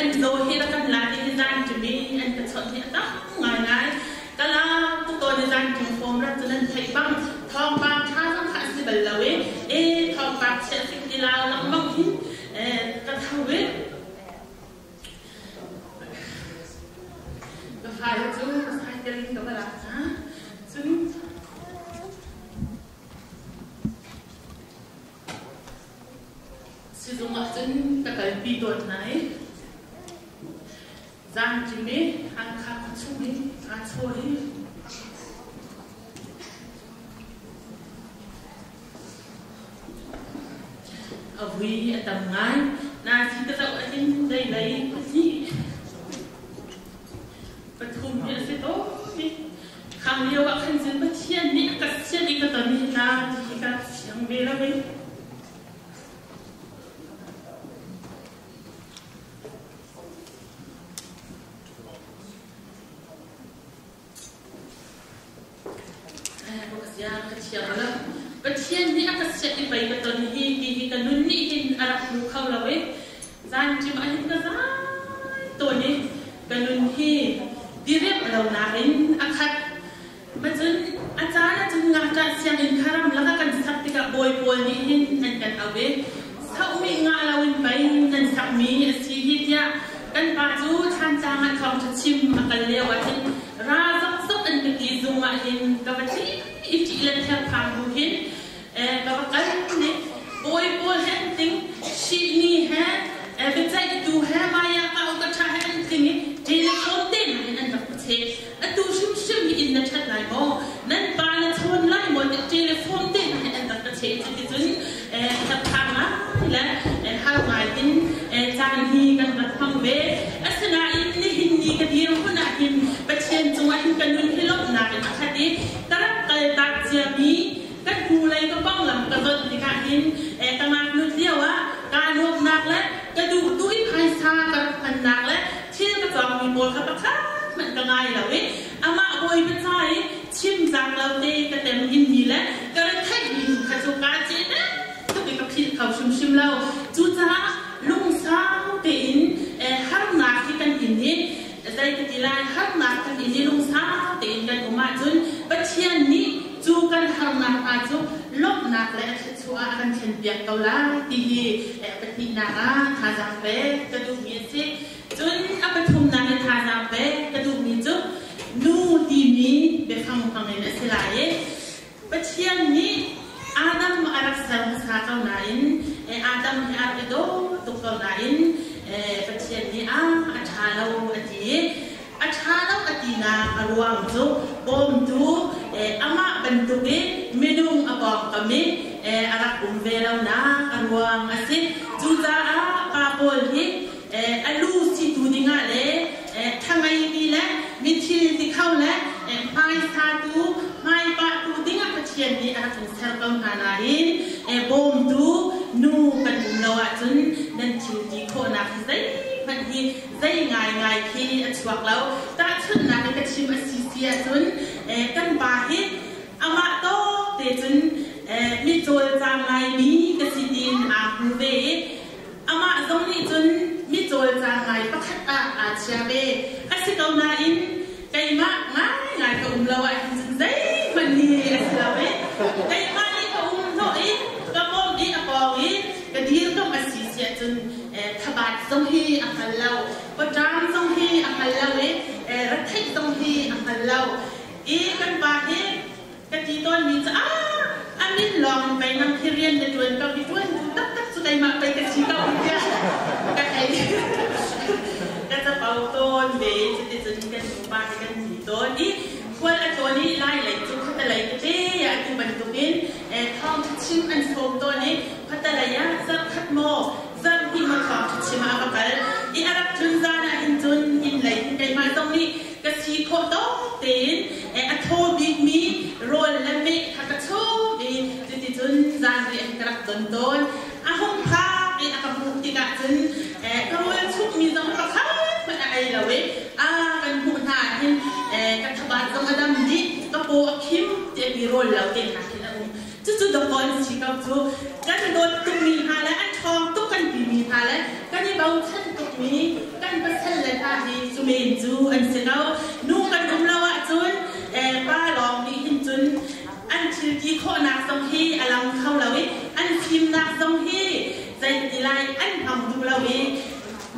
An zaw hi rak kan la ti hi zan ṭim i an ka chawnh hi a tam ngaingai. Ka lau tuk tawn i zan ṭim fawm rat cu nan theih bang thawngpang ṭha zong kha a si bal lo i e thawngpang chiah sik ti lau lengmang hin ka tho i ka fale cu cycle in ka va lak hna. Cun Sizung ah cun ka kalpi tawn hna i zaangṭim i Hakha khuachung i aa chawl i a vui a tam ngai. Nazi ka zoh ahhin zeilei pahnih pathum hi a si tawn i khang lio ah khan cun Pathian nih a ka sian i ka ton hi ta ti hi ka fiang ve lo i Ka thiam lo. Pathian nih a ka siat i pei ka ton hi ti hi ka nun nih hin a rak hmu kho lo i zanṭim ah hin ka zai tawn i ka nun hi diriamh lo nakin a khat. Macun a caan ahcun ngakṭah sianginn kha ramlak ah kan sak tikah bawi pawl nih hin an kan auh i sohmi ngah loin pei nan sakmi a si hi tiah kan pa cu Thlantlang ah thawngṭha chim a kal lio ah hin ra zokzok an ka ti zung ah hin ka va ṭih i ṭih le therphang bu hin ka va kal i bawi pawl he an tling shihni he biaceihtu he maya ka ka ṭha he an tling i telephone te hna hin an rak ka cheh. Atu hrimhrim hi inn na ṭhat lai maw? Nan pa na chawn lai maw? Tiah telephone te hna hin an rak ka cheh. Cuticun therphang ngai le har ngai in caan hi kan rak hmang ve. Asinain nihin ni ka dirhmun ah hin Pathian cungah hin ka nun hi lawmhnak in a khat i ka rak kaltak ciami kan hnulei ka konglam ka zonh tikah hin ka ngaknut lio ah kaa nuamhnak le ka duh duh i phaisa ka rak hmannak le thil ka cawkmi pawl kha pakhat hmanh ka ngai lo i amah bawipa ca i chim tlak lo te ka tem inmi le ka retheihmi tu kha cu kaa ceh tuk i ka philh kho hrimhrim lo. Cucaah lungsau tein harnak hi kan in i zei ka ti lai harnak kan in i lungsau tein kan um ahcun Pathian nih cu kan harnak hna cu lawmhnak le a thluachuah ah a kan thlenpiak ko lai ti hi pahnihnak ah thazaang pek ka duhmi a si. Cun a pathumnak i thazaang pek ka duhmi cu nu timi biafang hmangin a si lai i Pathian nih Adam a rak ser hmasa ko nain Adam hi a rak i dawh tuk ko nain Pathian nih a a ṭha lo a ti i a ṭha lo a tinak a ruang cu bawmtu amah bantuk i minung a pawngkam i a rak um ve lonak a ruang a si. Cucaah pa pawl hi a lu situ dingah le thangeimi le mithil ti kho le hmaisatu hmaipahtu dingah Pathian nih a rak in ser ko hna nain bawmtu nu kan um lo ahcun nan thil ti khawhnak hi zeihmanh hi zei ngaingai khi a chuak lo. Tahchunhnak in ka chim a si si ahcun kan pa hi amah tawk te cun mi cawlcang ngaimi ka si tiin aa hmu ve i Amah zong nih cun mi cawlcang ngai pakhat ah aa chia ve. A si ko nain keimah ngaingai ka um lo ahhin cun zeihmanh hi a si lo i keimah nih ka um hnawh i ka bawmh i a pawng i ka dirkamh a si si ahcun thabat zong hi a hngal lo, pawṭam zong hi a hngal lo i retheih zong hi a hngal lo. I kan pa hi Ka ti tawnmi cu ah a min lawng in pei nang hi rian na ṭuan ko hi ṭuan tu taktak cu keimah pei ka si ko tiah ka hei ka capo tawn ve. Cuticun kan nupa hi kan ti tawn i khual a tlawn i lai lei cu khuatelei tete ah atu bantukin thawngṭha chim an sawm tawn i khuatelei ah zarhkhat maw zarhhnih maw thawngṭha chim ah a va kal i a rak tlun zan ah hin cun inn lei hin keimah zong nih ka si khawh tawk tein a thaw bikmi rawl le meh kha ka chum i cuticun zanriah hi ka rak don tawn. A hung phak i a ka hmuh tikah cun ka rawl chumhmi zong pakhat hmanh a ei lo i a kan hmuh hna ah hin ka thabat zong a dam dih, ka paw a khim tiah ti rawl lo te hna khin a um. Cucu dawkaw an si ko cu. Kan dawt tukmi hna le a ṭhawng tuk kan timi hna le kan i bochan tukmi kan hna hi cu men cu an si lo. Nu kan um lo ahcun pa lawng nih hin cun an thil ti khawhnak zong hi a lang kho lo i an fimnak zong hi zeiti lai an hmang duh lo i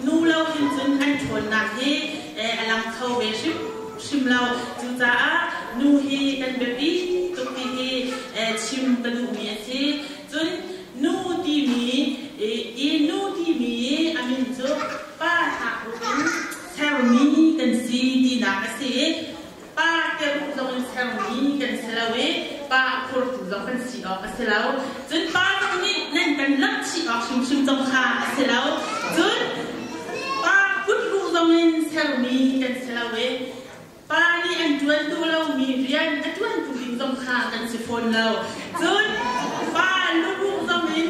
nu lo hin cun an ṭhawnnak hi a lang kho ve hrimhrim lo. Cucaah nu hi kan biapi tuk ti hi chim ka duhmi a si. Cun nu timi i nu timi a min cu pa tlakruh in sermi kan si tinak a si i pa keruh zong in sermi kan si lo i pa phurtu zong kan si awk a si lo. Cun pa zong nih nan kan lamhchih awk hrimhrim zong kha a si lo. Cun pa kutruh zong in sermi kan si lo i Pa nih an ṭuan duh lomi rian a ṭuantu ding zong kha kan si fawn lo. Cun pa luruh zong in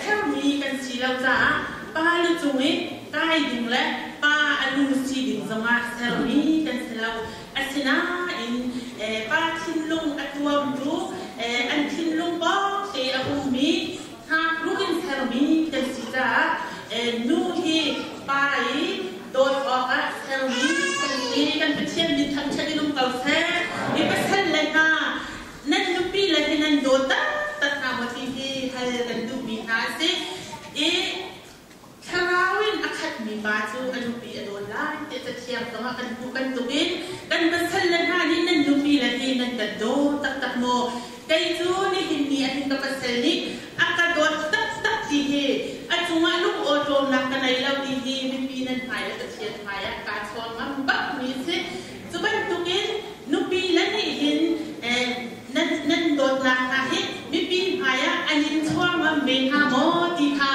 sermi kan si lo caah pa lu cung i kai ding le pa a lu si ding zongah sermi kan si lo. Asinain pa thinlung a tuamtu, an thinlung bawk te a ummi Ngaknu in sermi kan si caah nu hi pa i dawt awkah sermi kan si. Kan Pathian min thangṭhat in um ko seh. Mi pasal le hna nan nupi le hi nan dawt taktak hna maw ti hi hal kan duhmi hna a si. I Thlarau in a khatmi pa cu a nupi a dawt lai tiah Cathiang zongah kan hmuh bantukin kan pasal le hna nih nan nupi le hi nan kan daw taktak maw? Kei cu nihin ni ah hin ka pasal nih a ka dawt taktak ti hi a cungah lungawṭawmnak ka nei lo ti hi mipi nan hmai le Pathian hmaiah kaa chawn ngam bakmi a si. Cu bantukin nupi le nih hin nan, nan dawtnak hna hi mipi hmaiah an in chuang ngam ve hnga maw ti kha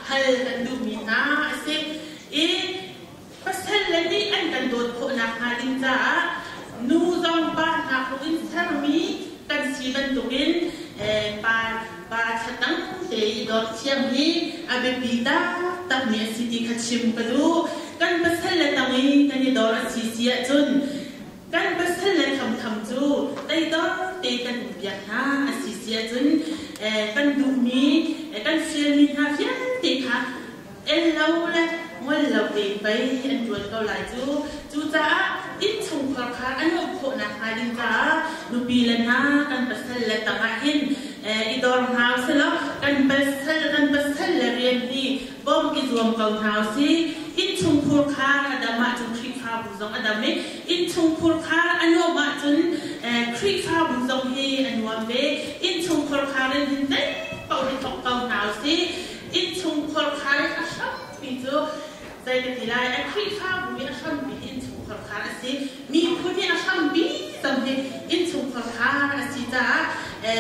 hal kan duhmi hna a si. I pasal le nih an kan dawt khawhnak hnga ding caah nu zong pa hna in sermi kan si bantukin pa pa thlatang te i dawt thiam hi a biapi taktakmi a si ti kha chim ka duh. Kan pasal le tang i kan i dor a si si ahcun Kan pasal le thamtham cu teidor te kan um piak hna a si si ahcun kan duhmi kan fialmi hna vialte kha el lo le ngol lo tein pei an ṭuan ko lai cu. Cucaah innchungkhar kha a nuamh khawh nakhnga ding caah nupi le hna kan pasal le tangah hin i dor hna usih kan pasal kan pasal le rian hi bawmh i zuam ko hna usih. Innchungkhur kha a dam ahcun Khrihfabu zong a dam i innchungkhur kha a nuam ahcun Khrihfabu zong hi a nuam ve. Innchungkhur khar in hin zei paoh hi thawk ko hna usih. Innchungkhur khar in a hrampi cu zei ka ti lai, a Khrihfabu i a hrampi hi innchungkhur khar a si. Miphun hi a hrampi zong hi innchungkhur khar a si caah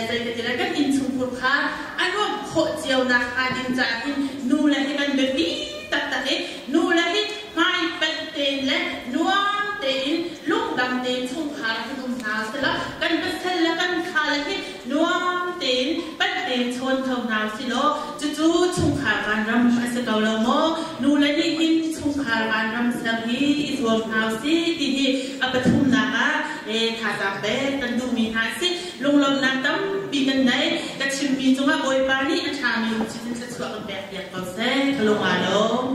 zei ka ti lai, kan innchungkhur khar a nuamh khawh cio nakhnga ding caah hin nu le hi kan biapi taktak i nu le hi hmaipanh tein le nuam tein lungdam tein chungkhar hin um hna selaw kan pasal le kan fa le hi nuam tein panh tein chawn kho hna silaw cucu chungkhar vanram a si ko lo maw? Nu le nih hin chungkhar vanram ser hi i zuam hna usih ti hi a pathumnak ah thazaang pek kan duhmi hna a si. Lunglawmhnak tampi kan nei. Ka chimmi cungah Bawipa nih a ṭhami lungthin in thluachuah kan pek piak ko seh. Ka lung aa lawm.